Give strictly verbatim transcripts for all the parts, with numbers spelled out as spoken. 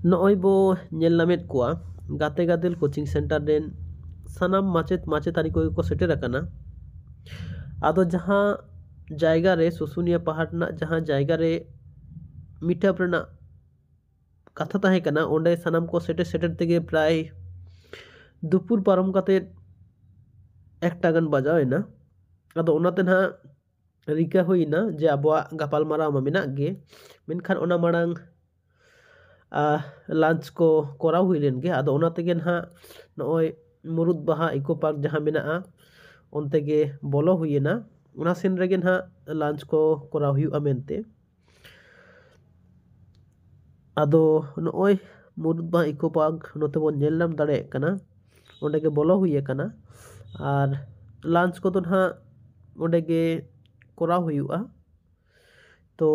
ᱱᱚᱜᱼᱚᱭ ᱵᱚ ᱧᱮᱞ ᱧᱟᱢᱮᱫ ᱠᱚᱣᱟ, ᱜᱟᱛᱮ ᱜᱟᱫᱮᱞ ᱠᱳᱪᱤᱝ ᱥᱮᱱᱴᱟᱨ ᱨᱮᱱ ᱥᱟᱱᱟᱢ ᱢᱟᱪᱮᱫ ᱢᱟᱪᱮᱛᱟᱹᱱᱤ ᱠᱚᱜᱮ ᱠᱚ ᱥᱮᱴᱮᱨ ᱟᱠᱟᱱᱟ᱾ ᱟᱫᱚ ᱡᱟᱦᱟᱸ ᱡᱟᱭᱜᱟ ᱨᱮ, ᱥᱩᱥᱩᱱᱤᱭᱟ ᱯᱟᱦᱟᱲ ᱨᱮᱱᱟᱜ ᱡᱟᱦᱟᱸ ᱡᱟᱭᱜᱟ ᱨᱮ meet up ᱨᱮᱱᱟᱜ ᱠᱟᱛᱷᱟ ᱛᱟᱦᱮᱸ ᱠᱟᱱᱟ, ᱚᱸᱰᱮ ᱥᱟᱱᱟᱢ ᱠᱚ ᱥᱮᱴᱮᱨ ᱥᱮᱴᱮᱨ ᱛᱮᱜᱮ ᱯᱨᱟᱭ ᱫᱩᱯᱩᱨ ᱯᱟᱨᱚᱢ ᱠᱟᱛᱮᱫ ᱮᱠᱴᱟ ᱜᱟᱱ ᱵᱟᱡᱟᱣ ᱮᱱᱟ᱾ ᱟᱫᱚ ᱚᱱᱟᱛᱮ ᱱᱟᱦᱟᱜ ᱨᱤᱠᱟᱹ ᱦᱩᱭᱱᱟ ᱡᱮ ᱟᱵᱚᱣᱟᱜ ᱜᱟᱯᱟᱞᱢᱟᱨᱟᱣ ᱢᱟ ᱢᱮᱱᱟᱜ ᱜᱮ, ᱢᱮᱱᱠᱷᱟᱱ ᱚᱱᱟ ᱢᱟᱲᱟᱝ ᱞᱟᱧᱪ ᱠᱚ ᱠᱚᱨᱟᱣ ᱦᱩᱭ ᱞᱮᱱ ᱜᱮ᱾ ᱟᱫᱚ ᱚᱱᱟ ᱛᱮᱜᱮ ᱱᱟᱦᱟᱜ ᱱᱚᱜᱼᱚᱭ ᱢᱩᱨᱩᱫ ᱵᱟᱦᱟ ᱤᱠᱳ ᱯᱟᱨᱠ ᱡᱟᱦᱟᱸ ᱢᱮᱱᱟᱜᱼᱟ, ᱚᱱᱛᱮ ᱜᱮ ᱵᱚᱞᱚ ᱦᱩᱭᱮᱱᱟ᱾ ᱚᱱᱟ ᱥᱮᱱ ᱨᱮᱜᱮ ᱱᱟᱦᱟᱜ ᱞᱟᱧᱪ ᱠᱚ ᱠᱚᱨᱟᱣ ᱦᱩᱭᱩᱜᱼᱟ ᱢᱮᱱᱛᱮ᱾ ᱟᱫᱚ ᱱᱚᱜᱼᱚᱭ ᱢᱩᱨᱩᱫ ᱵᱟᱦᱟ ᱤᱠᱳ ᱯᱟᱨᱠ ᱱᱚᱛᱮ ᱵᱚᱱ ᱧᱮᱞ ᱧᱟᱢ ᱫᱟᱲᱮᱭᱟᱜ ᱠᱟᱱᱟ, ᱚᱸᱰᱮ ᱜᱮ ᱵᱚᱞᱚ ᱦᱩᱭ ᱟᱠᱟᱱᱟ᱾ ᱟᱨ ᱞᱟᱧᱪ ᱠᱚᱫᱚ ᱱᱟᱦᱟᱜ ᱚᱸᱰᱮ ᱜᱮ ᱠᱚᱨᱟᱣ ᱦᱩᱭᱩᱜᱼᱟ᱾ ᱛᱚ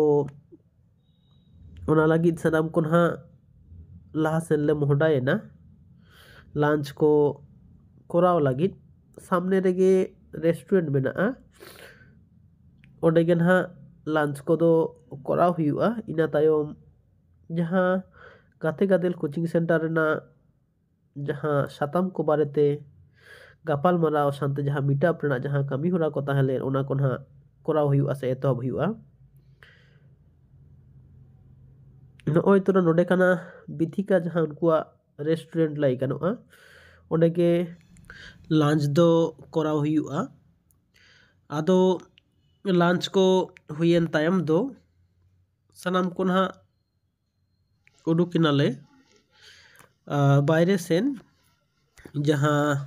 ᱚᱱᱟ ᱞᱟᱹᱜᱤᱫ ᱥᱟᱱᱟᱢ ᱠᱚ ᱱᱟᱦᱟᱜ ᱞᱟᱦᱟ ᱥᱮᱱ ᱞᱮ ᱢᱚᱦᱰᱟᱭᱮᱱᱟ ᱞᱟᱧᱪ ᱠᱚ ᱠᱚᱨᱟᱣ ᱞᱟᱹᱜᱤᱫ᱾ ᱥᱟᱢᱱᱮ ᱨᱮᱜᱮ ᱨᱮᱥᱴᱩᱨᱮᱱᱴ ᱢᱮᱱᱟᱜᱼᱟ, ᱚᱸᱰᱮ ᱜᱮ ᱱᱟᱦᱟᱜ ᱞᱟᱧᱪ ᱠᱚᱫᱚ ᱠᱚᱨᱟᱣ ᱦᱩᱭᱩᱜᱼᱟ᱾ ᱤᱱᱟᱹ ᱛᱟᱭᱚᱢ ᱡᱟᱦᱟᱸ ᱜᱟᱛᱮ ᱜᱟᱫᱮᱞ ᱠᱳᱪᱤᱝ ᱥᱮᱱᱴᱟᱨ ᱨᱮᱱᱟᱜ ᱡᱟᱦᱟᱸ ᱥᱟᱛᱟᱢ ᱠᱚ ᱵᱟᱨᱮᱛᱮ ᱜᱟᱯᱟᱞ ᱢᱟᱨᱟᱣ ᱥᱟᱶᱛᱮ ᱡᱟᱦᱟᱸ meet up ᱨᱮᱱᱟᱜ ᱡᱟᱦᱟᱸ ᱠᱟᱹᱢᱤ ᱦᱚᱨᱟ ᱠᱚ ᱛᱟᱦᱮᱸ ᱞᱮᱱ, ᱚᱱᱟ ᱠᱚ ᱱᱟᱦᱟᱜ ᱠᱚᱨᱟᱣ ᱦᱩᱭᱩᱜᱼᱟ ᱥᱮ ᱮᱛᱚᱦᱚᱵ ᱦᱩᱭᱩᱜᱼᱟ᱾ ᱱᱚᱜᱼᱚᱭ ᱛᱚᱨᱟ ᱱᱚᱰᱮ ᱠᱟᱱᱟ ᱵᱤᱛᱷᱤᱠᱟ, ᱡᱟᱦᱟᱸ ᱩᱱᱠᱩᱣᱟᱜ ᱨᱮᱥᱴᱩᱨᱮᱱᱴ ᱞᱟᱹᱭ ᱜᱟᱱᱚᱜᱼᱟ, ᱚᱸᱰᱮ ᱜᱮ ᱞᱟᱧᱪ ᱫᱚ ᱠᱚᱨᱟᱣ ᱦᱩᱭᱩᱜᱼᱟ᱾ ᱟᱫᱚ ᱞᱟᱧᱪ ᱠᱚ ᱦᱩᱭᱮᱱ ᱛᱟᱭᱚᱢ ᱫᱚ ᱥᱟᱱᱟᱢ ᱠᱚ ᱱᱟᱦᱟᱜ ᱩᱰᱩᱠ ᱮᱱᱟᱞᱮ, ᱟᱨ ᱵᱟᱭᱨᱮ ᱥᱮᱱ ᱡᱟᱦᱟᱸ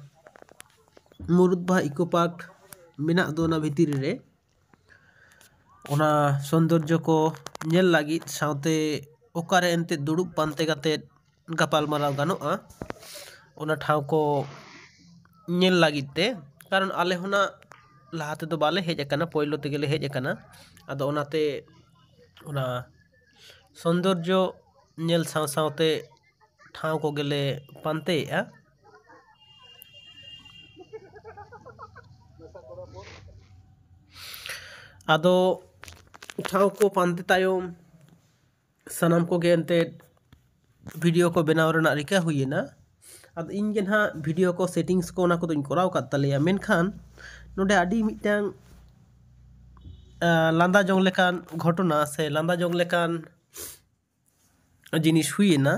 ᱢᱩᱨᱩᱫ ᱵᱟᱦᱟ ᱤᱠᱳ ᱯᱟᱨᱠ ᱢᱮᱱᱟᱜ ᱫᱚ ᱚᱱᱟ ᱵᱷᱤᱛᱤᱨ ᱨᱮ, ᱚᱱᱟ ᱥᱚᱱᱫᱚᱨᱡᱚ ᱠᱚ ᱧᱮᱞ ᱞᱟᱹᱜᱤᱫ, ᱥᱟᱶᱛᱮ ᱚᱠᱟᱨᱮ ᱮᱱᱛᱮᱫ ᱫᱩᱲᱩᱵ ᱯᱟᱱᱛᱮ ᱠᱟᱛᱮᱫ ᱜᱟᱯᱟᱞᱢᱟᱨᱟᱣ ᱜᱟᱱᱚᱜᱼᱟ, ᱚᱱᱟ ᱴᱷᱟᱶ ᱠᱚ ᱧᱮᱞ ᱞᱟᱹᱜᱤᱫ ᱛᱮ᱾ ᱠᱟᱨᱚᱱ ᱟᱞᱮ ᱦᱚᱸ ᱱᱟᱜ ᱞᱟᱦᱟ ᱛᱮᱫᱚ ᱵᱟᱞᱮ ᱦᱮᱡ ᱟᱠᱟᱱᱟ, ᱯᱳᱭᱞᱳ ᱛᱮᱜᱮᱞᱮ ᱦᱮᱡ ᱟᱠᱟᱱᱟ᱾ ᱟᱫᱚ ᱚᱱᱟᱛᱮ ᱚᱱᱟ ᱥᱚᱱᱫᱚᱨᱡᱚ ᱧᱮᱞ ᱥᱟᱶ ᱥᱟᱶᱛᱮ ᱴᱷᱟᱶ ᱠᱚᱜᱮᱞᱮ ᱯᱟᱱᱛᱮᱭᱮᱫᱼᱟ᱾ ᱟᱫᱚ ᱴᱷᱟᱶ ᱠᱚ ᱯᱟᱱᱛᱮ ᱛᱟᱭᱚᱢ ᱥᱟᱱᱟᱢ ᱠᱚᱜᱮ ᱮᱱᱛᱮᱫ ᱵᱷᱤᱰᱤᱭᱳ ᱠᱚ ᱵᱮᱱᱟᱣ ᱨᱮᱱᱟᱜ ᱨᱤᱠᱟᱹ ᱦᱩᱭᱮᱱᱟ᱾ ᱟᱫᱚ ᱤᱧ ᱜᱮ ᱱᱟᱦᱟᱜ ᱵᱷᱤᱰᱤᱭᱳ ᱠᱚ, ᱥᱮᱴᱤᱝᱥ ᱠᱚ, ᱚᱱᱟ ᱠᱚᱫᱚᱧ ᱠᱚᱨᱟᱣ ᱠᱟᱫ ᱛᱟᱞᱮᱭᱟ, ᱢᱮᱱᱠᱷᱟᱱ ᱱᱚᱰᱮ ᱟᱹᱰᱤ ᱢᱤᱫᱴᱟᱝ ᱞᱟᱸᱫᱟ ᱡᱚᱝ ᱞᱮᱠᱟᱱ ᱜᱷᱚᱴᱚᱱᱟ ᱥᱮ ᱞᱟᱸᱫᱟ ᱡᱚᱝ ᱞᱮᱠᱟᱱ ᱡᱤᱱᱤᱥ ᱦᱩᱭᱮᱱᱟ,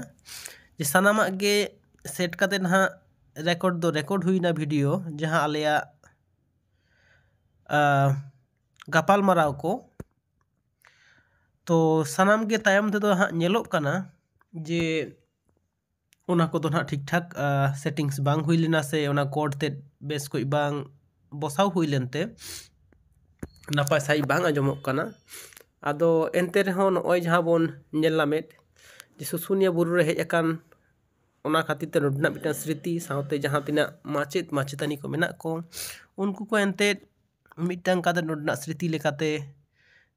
ᱡᱮ ᱥᱟᱱᱟᱢᱟᱜ ᱜᱮ ᱥᱮᱴ ᱠᱟᱛᱮ ᱱᱟᱦᱟᱜ ᱨᱮᱠᱚᱨᱰ ᱫᱚ ᱨᱮᱠᱚᱨᱰ ᱦᱩᱭᱱᱟ ᱵᱷᱤᱰᱤᱭᱳ, ᱡᱟᱦᱟᱸ ᱟᱞᱮᱭᱟᱜ ᱜᱟᱯᱟᱞ ᱢᱟᱨᱟᱣ ᱠᱚ᱾ ᱛᱚ ᱥᱟᱱᱟᱢ ᱜᱮ ᱛᱟᱭᱚᱢ ᱛᱮᱫᱚ ᱦᱟᱸᱜ ᱧᱮᱞᱚᱜ ᱠᱟᱱᱟ ᱡᱮ ᱚᱱᱟ ᱠᱚᱫᱚ ᱱᱟᱦᱟᱜ ᱴᱷᱤᱠ ᱴᱷᱟᱠ ᱥᱮᱴᱤᱝᱥ ᱵᱟᱝ ᱦᱩᱭ ᱞᱮᱱᱟ, ᱥᱮ ᱚᱱᱟ ᱠᱳᱰ ᱛᱮᱫ ᱵᱮᱥ ᱠᱚᱡ ᱵᱟᱝ ᱵᱚᱥᱟᱣ ᱦᱩᱭ ᱞᱮᱱᱛᱮ ᱱᱟᱯᱟᱭ ᱥᱟᱺᱦᱤᱡ ᱵᱟᱝ ᱟᱸᱡᱚᱢᱚᱜ ᱠᱟᱱᱟ᱾ ᱟᱫᱚ ᱮᱱᱛᱮ ᱨᱮᱦᱚᱸ ᱱᱚᱜᱼᱚᱭ ᱡᱟᱦᱟᱸ ᱵᱚᱱ ᱧᱮᱞ ᱞᱟᱢᱮᱫ ᱡᱮ ᱥᱩᱥᱩᱱᱤᱭᱟᱹ ᱵᱩᱨᱩ ᱨᱮ ᱦᱮᱡ ᱟᱠᱟᱱ, ᱚᱱᱟ ᱠᱷᱟᱹᱛᱤᱨ ᱛᱮ ᱱᱚᱰᱮᱱᱟᱜ ᱢᱤᱫᱴᱟᱝ ᱥᱨᱤᱛᱤ ᱥᱟᱶᱛᱮ ᱡᱟᱦᱟᱸ ᱛᱤᱱᱟᱹᱜ ᱢᱟᱪᱮᱫ ᱢᱟᱪᱮᱛᱟᱹᱱᱤ ᱠᱚ ᱢᱮᱱᱟᱜ ᱠᱚ, ᱩᱱᱠᱩ ᱠᱚ ᱮᱱᱛᱮᱫ ᱢᱤᱫᱴᱟᱝ ᱠᱟᱛᱮ ᱱᱚᱰᱮᱱᱟᱜ ᱥᱨᱤᱛᱤ ᱞᱮᱠᱟᱛᱮ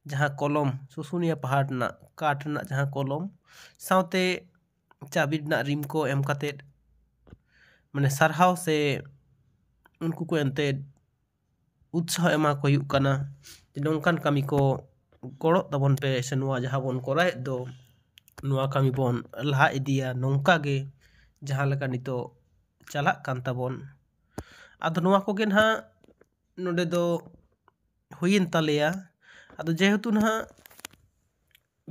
ᱡᱟᱦᱟᱸ ᱠᱚᱞᱚᱢ, ᱥᱩᱥᱩᱱᱤᱭᱟᱹ ᱯᱟᱦᱟᱲ ᱨᱮᱱᱟᱜ ᱠᱟᱴ ᱨᱮᱱᱟᱜ ᱡᱟᱦᱟᱸ ᱠᱚᱞᱚᱢ, ᱥᱟᱶᱛᱮ ᱪᱟᱹᱵᱤ ᱨᱮᱱᱟᱜ ᱨᱤᱢ ᱠᱚ ᱮᱢ ᱠᱟᱛᱮᱫ, ᱢᱟᱱᱮ ᱥᱟᱨᱦᱟᱣ ᱥᱮ ᱩᱱᱠᱩ ᱠᱚ ᱮᱱᱛᱮᱫ ᱩᱛᱥᱟᱦᱚ ᱮᱢᱟ ᱠᱚ ᱦᱩᱭᱩᱜ ᱠᱟᱱᱟ ᱡᱮ ᱱᱚᱝᱠᱟᱱ ᱠᱟᱹᱢᱤ ᱠᱚ ᱜᱚᱲᱚᱜ ᱛᱟᱵᱚᱱ ᱯᱮ, ᱥᱮ ᱱᱚᱣᱟ ᱡᱟᱦᱟᱸ ᱵᱚᱱ ᱠᱚᱨᱟᱣᱮᱫ ᱫᱚ, ᱱᱚᱣᱟ ᱠᱟᱹᱢᱤ ᱵᱚᱱ ᱞᱟᱦᱟ ᱤᱫᱤᱭᱟ ᱱᱚᱝᱠᱟ ᱜᱮ, ᱡᱟᱦᱟᱸ ᱞᱮᱠᱟ ᱱᱤᱛᱚᱜ ᱪᱟᱞᱟᱜ ᱠᱟᱱ ᱛᱟᱵᱚᱱ᱾ ᱟᱫᱚ ᱱᱚᱣᱟ ᱠᱚᱜᱮ ᱱᱟᱦᱟᱜ ᱱᱚᱰᱮ ᱫᱚ ᱦᱩᱭᱮᱱ ᱛᱟᱞᱮᱭᱟ᱾ ᱟᱫᱚ ᱡᱮᱦᱮᱛᱩ ᱱᱟᱦᱟᱜ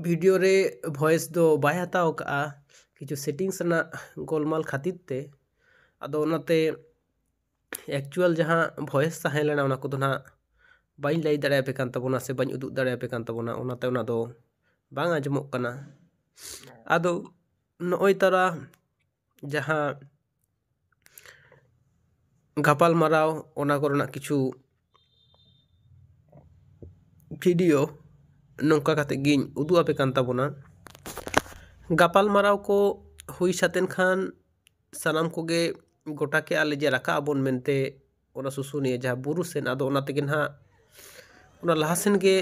ᱵᱷᱤᱰᱤᱭᱳ ᱨᱮ ᱵᱷᱚᱭᱮᱥ ᱫᱚ ᱵᱟᱭ ᱦᱟᱛᱟᱣ ᱠᱟᱜᱼᱟ, ᱠᱤᱪᱷᱩ ᱥᱮᱴᱤᱝᱥ ᱨᱮᱱᱟᱜ ᱜᱳᱞᱢᱟᱞ ᱠᱷᱟᱹᱛᱤᱨ ᱛᱮ, ᱟᱫᱚ ᱚᱱᱟᱛᱮ ᱮᱠᱪᱩᱣᱟᱞ ᱡᱟᱦᱟᱸ ᱵᱷᱚᱭᱮᱥ ᱛᱟᱦᱮᱸ ᱞᱮᱱᱟ ᱚᱱᱟ ᱠᱚᱫᱚ ᱱᱟᱦᱟᱜ ᱵᱟᱹᱧ ᱞᱟᱹᱭ ᱫᱟᱲᱮᱭᱟᱯᱮ ᱠᱟᱱ ᱛᱟᱵᱚᱱᱟ ᱥᱮ ᱵᱟᱹᱧ ᱩᱫᱩᱜ ᱫᱟᱲᱮᱭᱟᱯᱮ ᱠᱟᱱ ᱛᱟᱵᱚᱱᱟ, ᱚᱱᱟᱛᱮ ᱚᱱᱟ ᱫᱚ ᱵᱟᱝ ᱟᱸᱡᱚᱢᱚᱜ ᱠᱟᱱᱟ᱾ ᱟᱫᱚ ᱱᱚᱜᱼᱚᱭ ᱛᱟᱨᱟ ᱡᱟᱦᱟᱸ ᱜᱟᱯᱟᱞ ᱢᱟᱨᱟᱣ, ᱚᱱᱟ ᱠᱚᱨᱮᱱᱟᱜ ᱠᱤᱪᱷᱩ ᱵᱷᱤᱰᱤᱭᱳ ᱱᱚᱝᱠᱟ ᱠᱟᱛᱮ ᱜᱤᱧ ᱩᱫᱩᱜ ᱟᱯᱮ ᱠᱟᱱ ᱛᱟᱵᱚᱱᱟ᱾ ᱜᱟᱯᱟᱞ ᱢᱟᱨᱟᱣ ᱠᱚ ᱦᱩᱭ ᱥᱟᱹᱛ ᱮᱱ ᱠᱷᱟᱱ ᱥᱟᱱᱟᱢ ᱠᱚᱜᱮ ᱜᱚᱴᱟ ᱠᱮᱜᱼᱟ ᱞᱮ ᱡᱮ ᱨᱟᱠᱟᱵ ᱟᱵᱚᱱ ᱢᱮᱱᱛᱮ ᱚᱱᱟ ᱥᱩᱥᱩᱱᱤᱭᱟᱹ ᱡᱟᱦᱟᱸ ᱵᱩᱨᱩ ᱥᱮᱱ᱾ ᱟᱫᱚ ᱚᱱᱟ ᱛᱮᱜᱮ ᱱᱟᱦᱟᱜ ᱚᱱᱟ ᱞᱟᱦᱟ ᱥᱮᱱ ᱜᱮ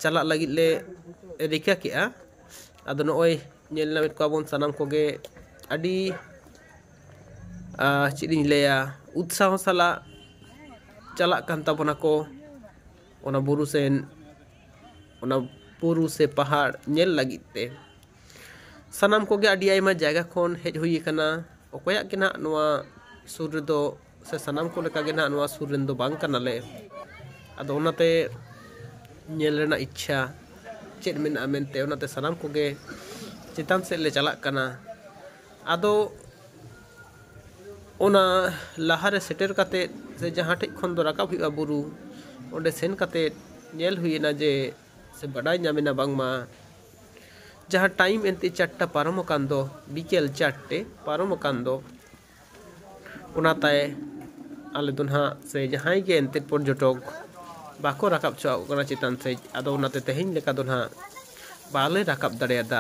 ᱪᱟᱞᱟᱜ ᱞᱟᱹᱜᱤᱫ ᱞᱮ ᱨᱤᱠᱟᱹ ᱠᱮᱜᱼᱟ᱾ ᱟᱫᱚ ᱱᱚᱜᱼᱚᱭ ᱧᱮᱞ ᱧᱟᱢᱮᱫ ᱠᱚᱣᱟ ᱵᱚᱱ ᱥᱟᱱᱟᱢ ᱠᱚᱜᱮ ᱟᱹᱰᱤ, ᱟᱨ ᱪᱮᱫ ᱤᱧ ᱞᱟᱹᱭᱟ, ᱩᱛᱥᱟᱦᱚ ᱥᱟᱞᱟᱜ ᱪᱟᱞᱟᱜ ᱠᱟᱱ ᱛᱟᱵᱚᱱᱟ ᱠᱚ ᱚᱱᱟ ᱵᱩᱨᱩ ᱥᱮᱱ, ᱚᱱᱟ ᱵᱩᱨᱩ ᱥᱮ ᱯᱟᱦᱟᱲ ᱧᱮᱞ ᱞᱟᱹᱜᱤᱫ ᱛᱮ᱾ ᱥᱟᱱᱟᱢ ᱠᱚᱜᱮ ᱟᱹᱰᱤ ᱟᱭᱢᱟ ᱡᱟᱭᱜᱟ ᱠᱷᱚᱱ ᱦᱮᱡ ᱦᱩᱭ ᱟᱠᱟᱱᱟ᱾ ᱚᱠᱚᱭᱟᱜ ᱜᱮ ᱱᱟᱦᱟᱜ ᱱᱚᱣᱟ ᱥᱩᱨ ᱨᱮᱫᱚ, ᱥᱮ ᱥᱟᱱᱟᱢ ᱠᱚ ᱞᱮᱠᱟ ᱜᱮ ᱱᱟᱦᱟᱜ ᱱᱚᱣᱟ ᱥᱩᱨ ᱨᱮᱱ ᱫᱚ ᱵᱟᱝ ᱠᱟᱱᱟᱞᱮ᱾ ᱟᱫᱚ ᱚᱱᱟᱛᱮ ᱧᱮᱞ ᱨᱮᱱᱟᱜ ᱤᱪᱪᱷᱟ ᱪᱮᱫ ᱢᱮᱱᱟᱜᱼᱟ ᱢᱮᱱᱛᱮ, ᱚᱱᱟᱛᱮ ᱥᱟᱱᱟᱢ ᱠᱚᱜᱮ ᱪᱮᱛᱟᱱ ᱥᱮᱫ ᱞᱮ ᱪᱟᱞᱟᱜ ᱠᱟᱱᱟ᱾ ᱟᱫᱚ ᱚᱱᱟ ᱞᱟᱦᱟᱨᱮ ᱥᱮᱴᱮᱨ ᱠᱟᱛᱮᱫ, ᱥᱮ ᱡᱟᱦᱟᱸ ᱴᱷᱮᱡ ᱠᱷᱚᱱ ᱫᱚ ᱨᱟᱠᱟᱵ ᱦᱩᱭᱩᱜᱼᱟ ᱵᱩᱨᱩ, ᱚᱸᱰᱮ ᱥᱮᱱ ᱠᱟᱛᱮᱫ ᱧᱮᱞ ᱦᱩᱭᱮᱱᱟ ᱡᱮ, ᱥᱮ ᱵᱟᱰᱟᱭ ᱧᱟᱢᱮᱱᱟ ᱵᱟᱝᱢᱟ ᱡᱟᱦᱟᱸ ᱴᱟᱭᱤᱢ ᱮᱱᱛᱮ ᱪᱟᱨᱴᱟ ᱯᱟᱨᱚᱢ ᱟᱠᱟᱱ ᱫᱚ, ᱵᱤᱠᱮᱞ ᱪᱟᱨᱴᱮ ᱯᱟᱨᱚᱢ ᱟᱠᱟᱱ ᱫᱚ, ᱚᱱᱟ ᱛᱟᱭ ᱟᱞᱮ ᱫᱚ ᱱᱟᱦᱟᱜ, ᱥᱮ ᱡᱟᱦᱟᱸᱭ ᱜᱮ ᱮᱱᱛᱮᱫ ᱯᱚᱨᱡᱚᱴᱚᱠ ᱵᱟᱠᱚ ᱨᱟᱠᱟᱵ ᱦᱚᱪᱚᱣᱟᱜ ᱠᱟᱱᱟ ᱪᱮᱛᱟᱱ ᱥᱮᱫ᱾ ᱟᱫᱚ ᱚᱱᱟᱛᱮ ᱛᱮᱦᱮᱧ ᱞᱮᱠᱟ ᱫᱚ ᱱᱟᱦᱟᱜ ᱵᱟᱞᱮ ᱨᱟᱠᱟᱵ ᱫᱟᱲᱮᱭᱟᱫᱟ᱾